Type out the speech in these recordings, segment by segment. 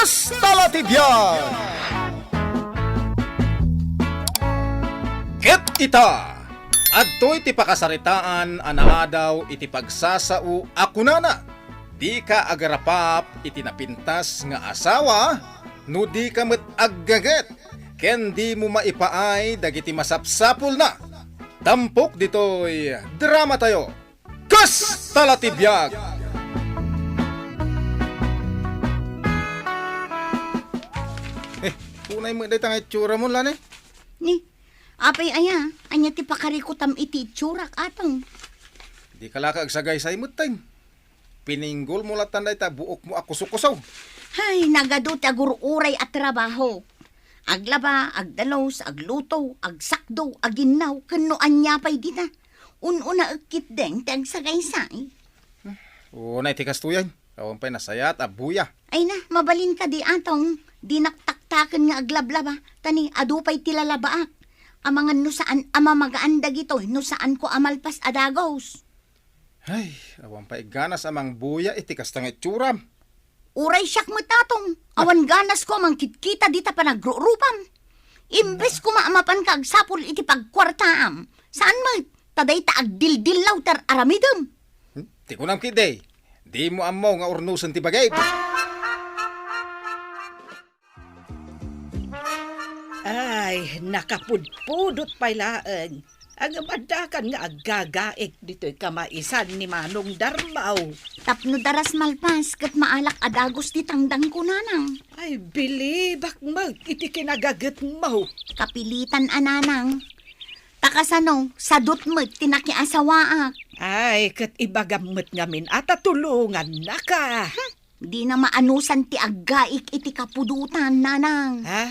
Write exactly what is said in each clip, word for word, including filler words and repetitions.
Kasta la ti biag! Ket ita, adtoy ti pakasaritaan a naadaw iti pagsasao a kunana, "Dika agarapap iti napintas nga asawa, no dika met aggaget, ken dimo maipaay dagiti masapsapulna." Tampok ditoy dramatayo. Kasta la ti biag! Eh, kunay met dayta nga itsuramon, Lani? Ni, apay aya, ania ti pakarikutam iti itsurak, Atong? Dika la ka agsagaysay metten. Pininggolmo latan dayta buokmo a kusokuso. Hay, nagadu ti agur-uray a trabaho. Aglaba, agdalus, agluto, agsakdo, aginnaw, ken no ania pay dita. Un-unaek ketdin ti agsagaysay. Unay ti kastoyen, awan pay nasayaat a buya. Ay na, mabalin kadi, Atong, dinak taktaken nga aglablaba, ta ni adu pay ti lalabaak. Amangan no saan a mamagaan dagitoy no saanko a malpas a dagus. Ay, awan pay ganas a mangbuya iti kasta nga itsuram. Uray siak met, Atong, awan ganasko a mangkitkita dita panagrurupam. Imbes koma a mapanka agsapul iti pagkuartaam, saan met, ta dayta agdildillaw ti ar-aramidem. Hmm? Ti kunam ketdi, dimo ammo nga urnosen ti bagim. Ay, nakapudpudot pay laeng. Ngem addakan nga aggagaik ditoy kamaisan ni Manong Darmaw. Tapno daras malpas ket maalak a dagus ti tangdangko, Nanang. Ay, bilibak met iti kinagagetmo. Kapilitan a, Nanang. Ta kasano, sadut met ti nakiasawaak. Ay, ket ibagam met ngamin a ta tulongannaka. Hmm. Dina maanusan ti aggaik iti kapudotan, Nanang. Ha?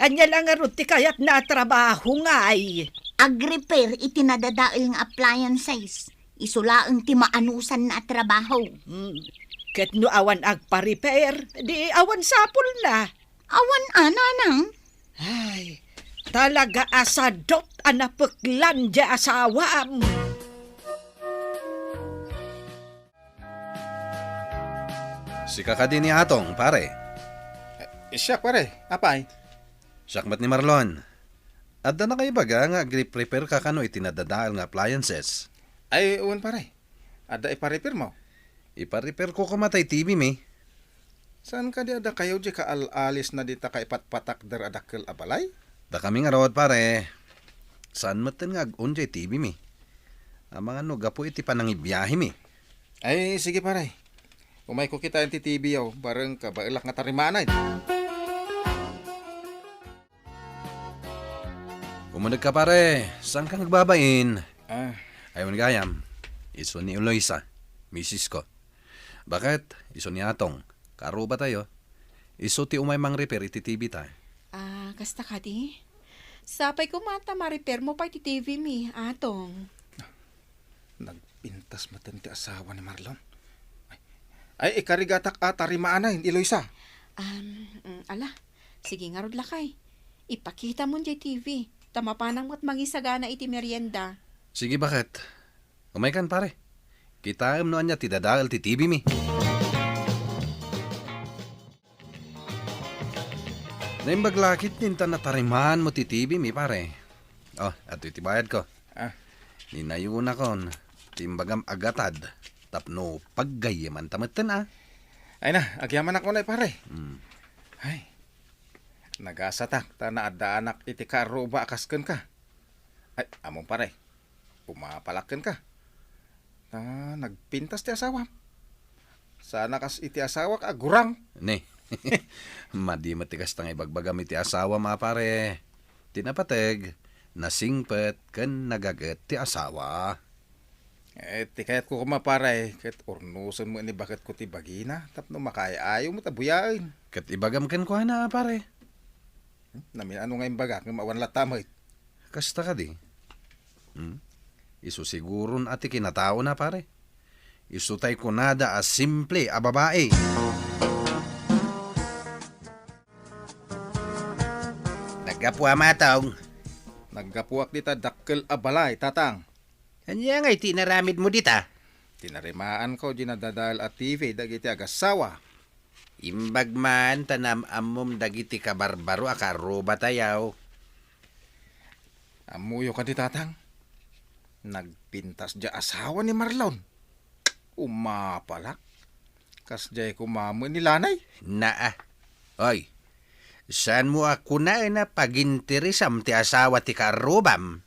Ania la ngarud ti kayatna a trabaho ngay? Agrepair iti nadadael nga appliances. Isu laeng ti maanusanna a trabaho. Hmm. Ket no awan agpa-repair, di awan sapulna. Awan a, Nanang. Ay, talaga a sadut a napeklan ti asawam. Sika kadi ni Atong, pare? Eh, siak, pare. Apay? Siak met ni Marlon. Adda nakaibaga nga agrepair ka kano iti nadadael nga appliances? Ay, wen, pare. Adda iparepairmo? Iparepairko koma tay T V mi. Saan kadi a dakayo diay kaal-alisna dita kaipatpatakder a dakkel a balay? Dakami ngarud, pare. Saan metten nga ag-on diay T V mi. Amangan no gapu iti panangibiahemi. Ay, sige, pare. Umayko kitaen ti T V yo, bareng kabaelak nga tarimaanay. Umunegka, pare. Saanka nga agbabain? Ah. Ay, wen gayam, isu ni Eloisa, misis ko. Baket, isu ni Atong, kaarrubatayo. Isu ti umay mangrepair iti T V ta. Ah, kasta kadi? Sapay koma ta marepairmo pay ti T V mi, Atong. Nagpintas metten ti asawa ni Marlon. Ay, ay, ikarigatak a tarimaanay, Eloisa. Um, mm, ala, sige ngarud lakay. Ipakitamon diay T V, ta mapanak met mangisagana iti merienda. Sige, baket. Umaykan, pare. Kitaem no ania ti dadael ti T V mi. Naimbag la ketdin ta natarimaanmo ti T V mi, pare. Oh, adtoy ti bayadko. Ah. Ninayonakon ti imbagam a gatad tapno paggayyemanta metten, a. Ay na, agyamanak unay, pare. Hmm. Ay, nagasatak ta naaddaanak iti kaarruba a kas kenka. Ay, ammom, pare. Umapalak kenka. Ah, nagpintas ti asawam. Sana kas iti asawak a gurang. Ne. Madi met ti kasta nga ibagbagam iti asawam a, pare. Ti napateg, nasingpet ken nagaget ti asawa. Eh, ti kayatko koma, pare, ket urnosen met ni baketko ti bagina tapno makaay-ayo met a buyaen. Ket ibagam kenkuana, pare. Hmm? Namin-ano nga imbagak ngem awan latta met. Kasta kadi? Hmm? Isu siguron a ti kinataona, pare. Isu tay kunada a simple a babai. Naggapu a matong. Naggapuak dita dakkel a balay, Tatang. Ania ngay ti inaramidmo dita? Tinarimaanko diay nadadael a T V dagiti agassawa. Imbag man ta naam-ammom dagiti kabarbaro a kaarrubatayo. Ammoyo kadi, Tatang? Nagpintas diay asawa ni Marlon. Umapalak. Kasdiay koma met ni Lanay. Naa. Oy, saanmo a kunaen a paginteresam ti asawa ti kaarrubam?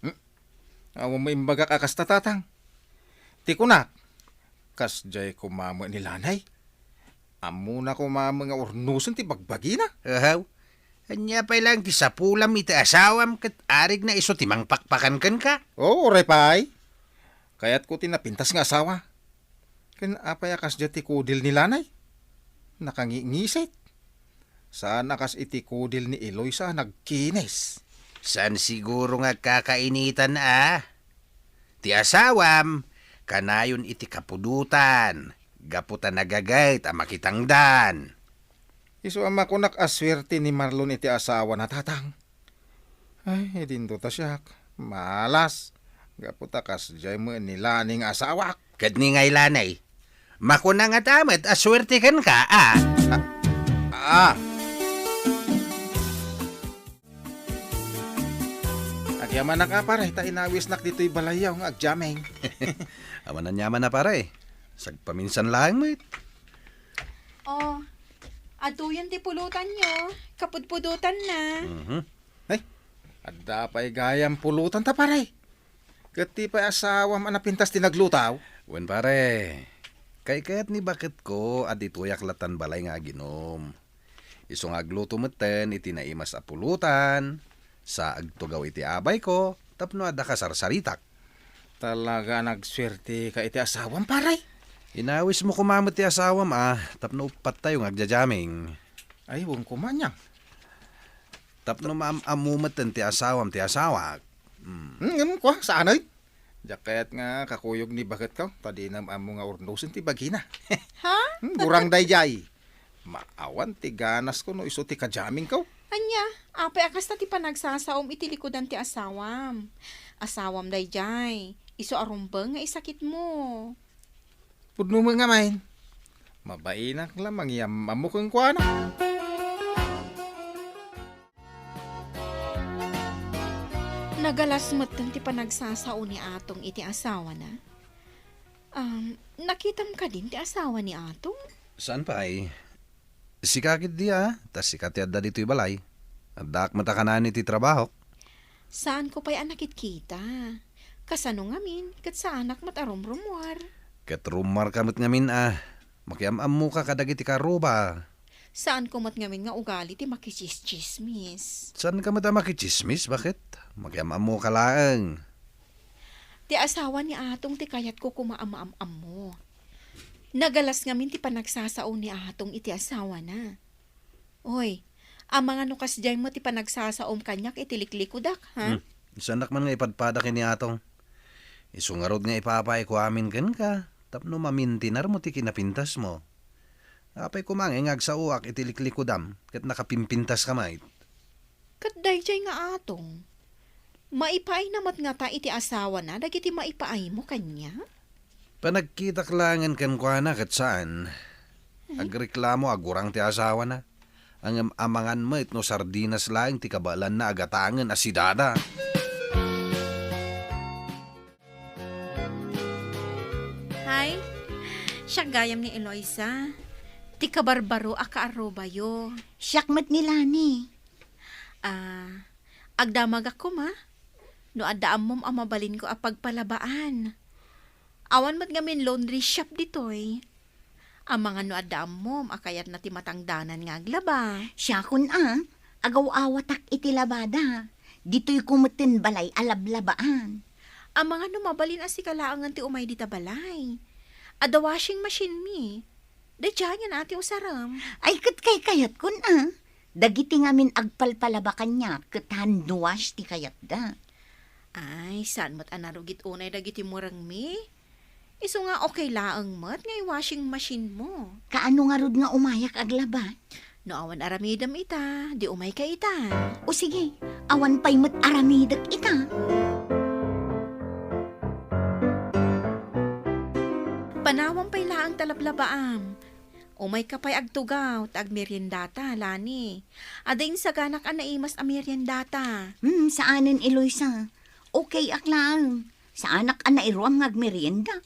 Hmm? Awan maimbagak a kasta, Tatang. Ti kunak, kasdiay koma met ni Lanay. Ammona koma met nga urnosen ti bagbagina. Ahaw, ania pay laeng ti sapulam iti asawam ket arigna isu ti mangpakpakan kenka? Oo, uray pay. Kayatko ti napintas nga asawa. Ken apay a kasdiay ti kudil ni Lanay? Nakangingisit. Saan a kas iti kudil ni Eloisa a nagkinis. Saan siguro nga agkakainitan a? Ti asawam, kanayon iti kapudotan, gapu ta nagaget a makitangdan. Isu a makunak a suerte ni Marlon iti asawana, Tatang. Ay, idinto ta siak. Malas. Gapu ta kasdiay met ni Lanay nga asawak. Ket ni ngay Lanay, makuna ngata met a suerte kenka, a? Ah. Ah. Agyamanak a, pare, ta inawisnak ditoy balayyo nga agjameng. Awan aniaman a, pare. Sagpaminsan laeng met. Oh, adtoyen ti pulutanyo. Kapudpudotanna. Mhm. Ay, adda pay gayam pulotanta, pare. Ket ti pay asawam a napintas ti nagluto? Wen, pare. Kaikayat ni baketko a ditoyak latan balay nga aginum. Isu nga agluto metten iti naimas a pulutan, sa agtugaw iti abayko tapno adda kasarsaritak. Talaga a nagsuerteka iti asawam, pare. Inawismo koma met ti asawam a tapno uppattayo nga agjajaming. Ay, wen koma ania. Tapno maam-ammo metten ti asawam ti asawak. Hmm. Hmm, ngem kua, saan ay? Diak kayat nga kakuyog ni baketko, ta dinam ammo nga urnosen ti bagina. Ha? Hmm, gurang daydiay. Maawan ti ganasko no isu ti kajamingko. Ania, apay a kasta ti panagsasaom iti likudan ti asawam? Asawam daydiay, isu a rumbeng nga isakitmo. Pudno met ngamin. Mabainak la mangyam-ammo kenkuana. Nagalas metten ti panagsasao ni Atong iti asawana. Um, nakitam kadin ti asawa ni Atong? Saan pay? Sika ketdi a, ta sika ti adda ditoy balay. Addaak met a kanan iti trabahok. Saanko pay a nakitkita. Kasano ngamin, ket saanak met a rumrumuar. Ket rummuarka met ngamin a, makiam-ammoka kadagiti kaarruba. Saanko met ngamin nga ugali ti makitsismis. Saanka met a makitsismis, baket? Makiam-ammoka laeng. Ti asawa ni Atong ti kayatko koma a maam-ammo. Nagalas ngamin ti panagsasao ni Atong iti asawana. Oy, amangan no kasdiay met ti panagsasaom kaniak iti liklikudak, ha? Hmm. Saannak man nga ipadpada ken ni Atong. Isu ngarud nga ipapaayko amin kenka, tapno mamintinarmo ti kinapintasmo. Apay koma nga agsaoak iti liklikudam, ket nakapimpintaska met? Ket daydiay nga Atong, maipaayna met ngata iti asawana dagiti maipaaymo kaniak? Panagkitak laengen kenkuana ket saan. Mhm. Agreklamo a gurang ti asawana. Ngem amangan met no sardinas laeng ti kabaelanna a gatangen a sidada. Hay, siak gayam ni Eloisa, ti kabarbaro a kaarrubayo. Siak met ni Lani. Ah, agdamagak koma no adda ammom a mabalinko a pagpalabaan. Awan met ngamin laundry shop ditoy. Amangan no adda ammom a kayatna ti matangdanan nga aglaba. Siakon a, agaw-awatak iti labada. Ditoyko metten balay a lablabaan. Amangan no mabalin a sika laengen ti umay dita balay. Adda washing machine mi. Daydiayen a ti usarem. Ay, ket kaykayatkon a. Dagiti ngamin agpalpalaba kaniak ket hand wash ti kayatda. Ay, saan met a narugit unay dagiti murengmi? Isu nga okay laeng met nga i-washing machine mo. Kaano ngarud nga umayak aglaba? No awan aramidem ita, di umayka ita. O sige, awan pay met aramidek ita. Panawam pay laeng ta lablabaam. Umayka pay agtugaw ta agmeriendata, Lani. Adda insaganak a naimas a meriendata. Hmm, saanen, Eloisa. Okay ak laeng. Saanak a nairuam nga agmerienda.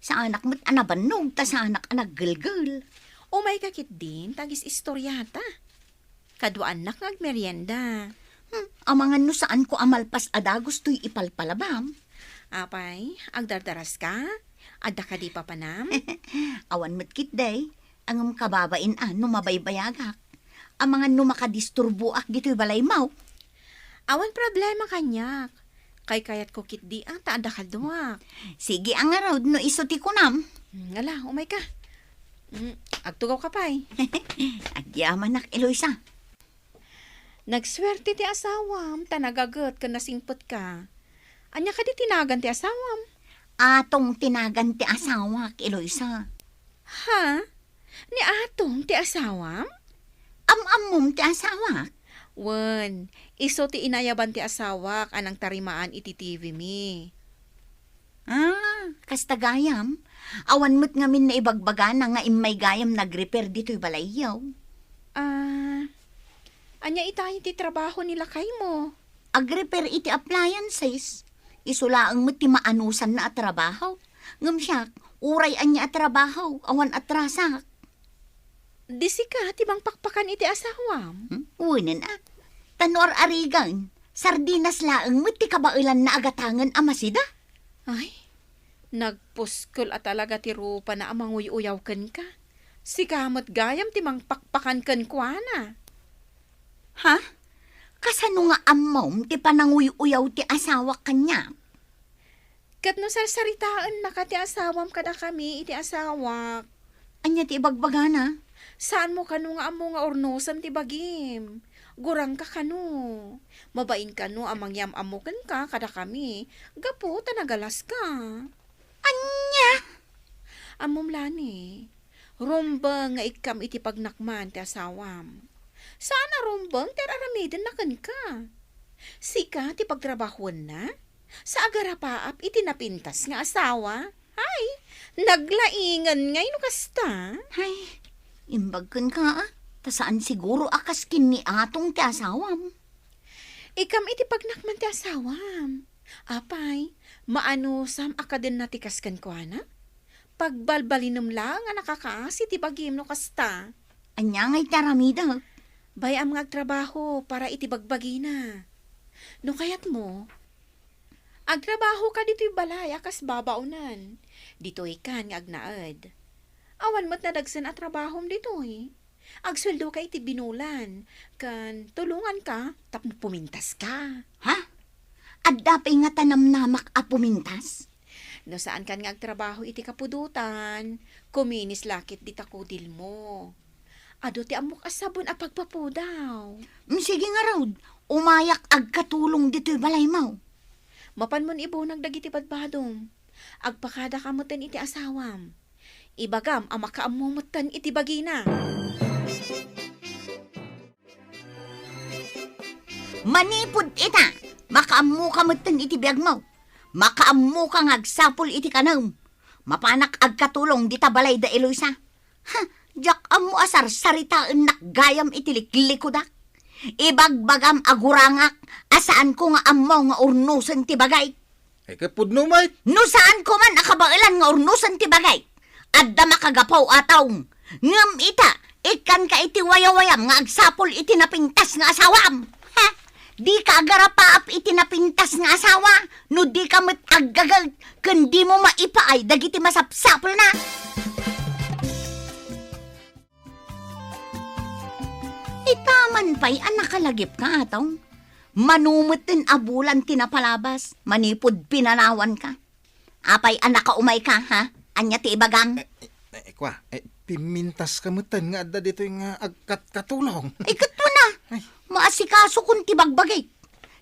Saanak met a nabannog ta saanak a naggelgel. Umayka ketdin ta agis-istoriata. Kaduaannak nga agmerienda. Hmm, amangan no saanko a malpas a dagus toy ipalpalabam. Apay, agdardaraska? Adda kadi papanam? Awan met ketdi, ngem kababain a no mabaybayagak. Amangan no makadisturboak ditoy balaymo. Awan problema kaniak. Kaykayatko ketdi a ta adda kaduak. Sige a ngarud no isu ti kunam. Hmm, ala, umayka. Hmm, agtugawka pay. Agyamanak, Eloisa. Nagsuerte ti asawam ta nagaget ken nasingpetka. Ania kadi ti nagan ti asawam? Atong ti nagan ti asawak, Eloisa. Ha? Ni Atong ti asawam? Am-ammom ti asawak? Wen, isu ti inayaban ti asawak a nangtarimaan iti T V mi. Ah, kasta gayam? Awan met ngamin naibagbagana nga immay gayam nag-repair ditoy balayyo. Ah, ania ita ti trabaho ni lakaymo? Ag-repair iti appliances. Isu laeng met ti maanusanna a trabaho. Ngem siak, uray ania a trabaho, awan atrasak. Di sika ti mangpakpakan iti asawam? Hmm? Wenen a. Ta no ar-arigan, sardinas laeng met ti kabaelanna a gatangen a masida. Ay, nagpuskel a talaga ti rupana a manguy-uyaw kenka. Sika met gayam ti mangpakpakan kenkuana. Ha? Kasano nga ammom ti pananguy-uyaw ti asawak kaniak? Ket no sarsaritaennaka ti asawam kadakami iti asawak. Ania ti ibagbagana? Saanmo kano nga ammo nga urnosen ti bagim. Gurangka kano. Mabain kano a mangyam-ammo kenka kadakami gapu ta nagalaska. Ania? Ammom, Lani, rumbeng nga ikkam iti pagnakman ti asawam. Saan a rumbeng ti ar-aramidenna kenka. Sika ti pagtrabahuenna? Sa agarapaap iti napintas nga asawa? Ay, naglaingan ngay no kasta. Ay, imbag kenka, a. Ta saan siguro a kas ken ni Atong ti asawam. Ikkam iti pagnakman ti asawam. Apay, maanusam a kadenna ti kas kenkuana? Pagbalbalinem laeng a nakakaasi ti bagim no kasta. Ania ngay ti aramidek? Bay-am nga agtrabaho para iti bagbagina. No kayatmo, agtrabahoka ditoy balay a kas babaonan. Ditoykan nga agnaed. Awan met nadagsen a trabahom ditoy. Agsueldoka iti binulan, ken tulonganka tapno pumintaska. Ha? Adda pay ngata namnamak a pumintas? No saankan nga agtrabaho iti kapudotan, kuminis la ketdi ta kudelmo. Adu ti ammok a sabon a pagpapudaw. Mm, sige ngarud, umayak agkatulong ditoy balaymo. Mapanmon ibunag dagiti badbadom. Agpakadaka metten iti asawam. Ibagam a makaammo metten iti bagina. Manipud ita, makaammoka metten iti biagmo. Makaammoka nga agsapul iti kanem. Mapanak agkatulong dita balay da Eloisa. Ha, diak ammo a sarsaritaennak gayam iti liklikudak. Ibagbagam a gurangak a saanko nga ammo nga urnosen ti bagay. Ay, ket pudno met. No saanko man a kabaelan nga urnosen ti bagay, adda makagapu a taong. Ngem ita, ikkanka iti wayawayam nga agsapul iti napintas nga asawam. Ha? Dika agarapaap iti napintas nga asawa, no dika met aggaget, ken dimo maipaay dagiti masapsapulna. Ita man pay a nakalagipka, Atong. Mano metten a bulan ti napalabas, manipud pinanawanka. Apay a nakaumayka, ha? Ania ti ibagam? Eh, eh, eh, kwa, eh, pimmintaska metten nga adda ditoy nga agkatkatulong. Ay, ket kuna, ay, maasikasokon ti bagbagik.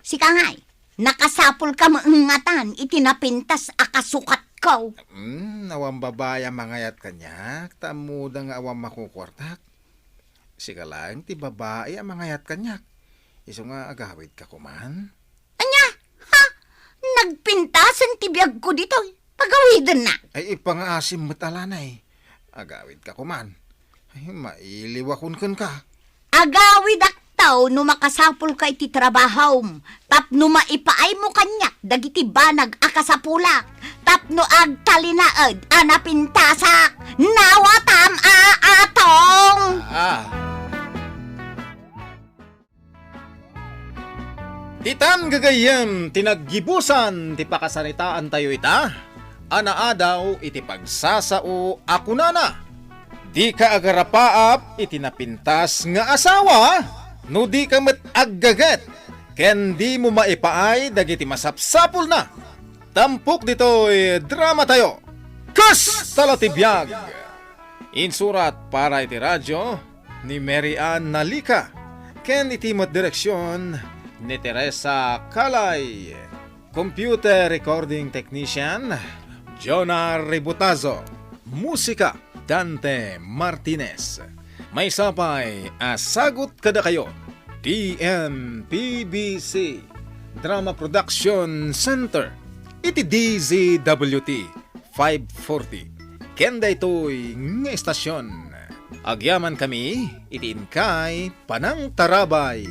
Sika ngay, nakasapulka met ngatan iti napintas a kasukatko. Hmm, awan babai a mangayat kaniak, ta ammoda nga awan makukuartak. Sika laeng ti babai a mangayat kaniak. Isu nga agawidka koman? Ania? Ha? Nagpintasen ti biagko ditoy. Pagawidenna. Ay, ipangaasim met a lanay. Agawidka koman. Mailiwakon kenka. Agawidakto no makasapulka iti trabahom, tapno maipaaymo kaniak dagiti banag a kasapulak, tapno agtalinaed a napintasak. Nawatam a atong! Ah. Ditan gagayyem ti naggibusan ti pakasaritaantayo ita a naadaw iti pagsasao a kunana, "Dika agarapaap iti napintas nga asawa, no dika met aggaget ken dimo maipaay dagiti masapsapulna." Tampok ditoy dramatayo, Kasta la ti Biag! Insurat para iti radyo ni Mary Ann Nalica, ken iti met direksion ni Teresa Calay. Computer recording technician, Jonah Ributazo. Musika, Dante Martinez. Maysa pay a sagut kadakayo, D M P B C Drama Production Center, iti D Z W T five forty. Ken daytoy nga estasion, agyamankami iti inkay panangtarabay.